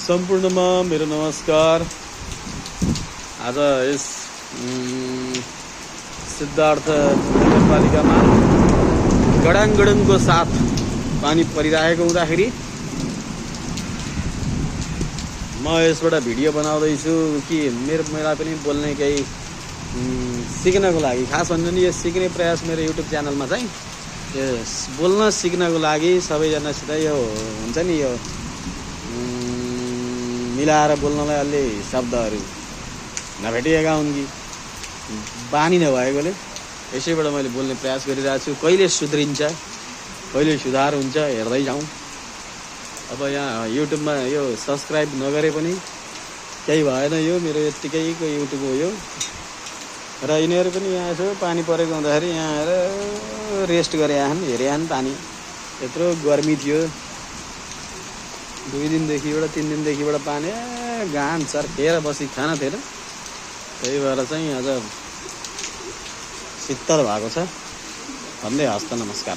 सम्पूर्णमा मेरो नमस्कार। आज यस सिद्धार्थ नगरपालिकामा गडाङगडङको साथ पानी परिरहेको हुँदाखेरि म यसबाट भिडियो बनाउँदैछु कि मलाई पनि बोल्ने केही सिक्नको लागि, खास भन्नु नि यो सिक्ने प्रयास मेरो युट्युब च्यानलमा चाहिँ बोल्न सिक्नको लागि सबैजनासित यो हुन्छ नि यो मिलाएर बोल्नलाई अलि शब्दहरू नभेटिएका हुन् कि बानी नभएकोले यसैबाट मैले बोल्ने प्रयास गरिरहेको छु। कहिले सुध्रिन्छ, कहिले सुधार हुन्छ हेर्दै जाउँ। अब यहाँ युट्युबमा यो सब्सक्राइब नगरे पनि केही भएन, यो मेरो यत्तिकैको युट्युब हो यो। र यिनीहरू पनि यहाँ यसो पानी परेको हुँदाखेरि यहाँ आएर रेस्ट गरे हेरे पानी यत्रो गर्मी थियो, 2 दिनदेखिबाट 3 दिनदेखिबाट पानी घाम चर्केर बसी खाना थिएन। त्यही भएर चाहिँ आज शीतल भएको छ भन्दै हस्त नमस्कार।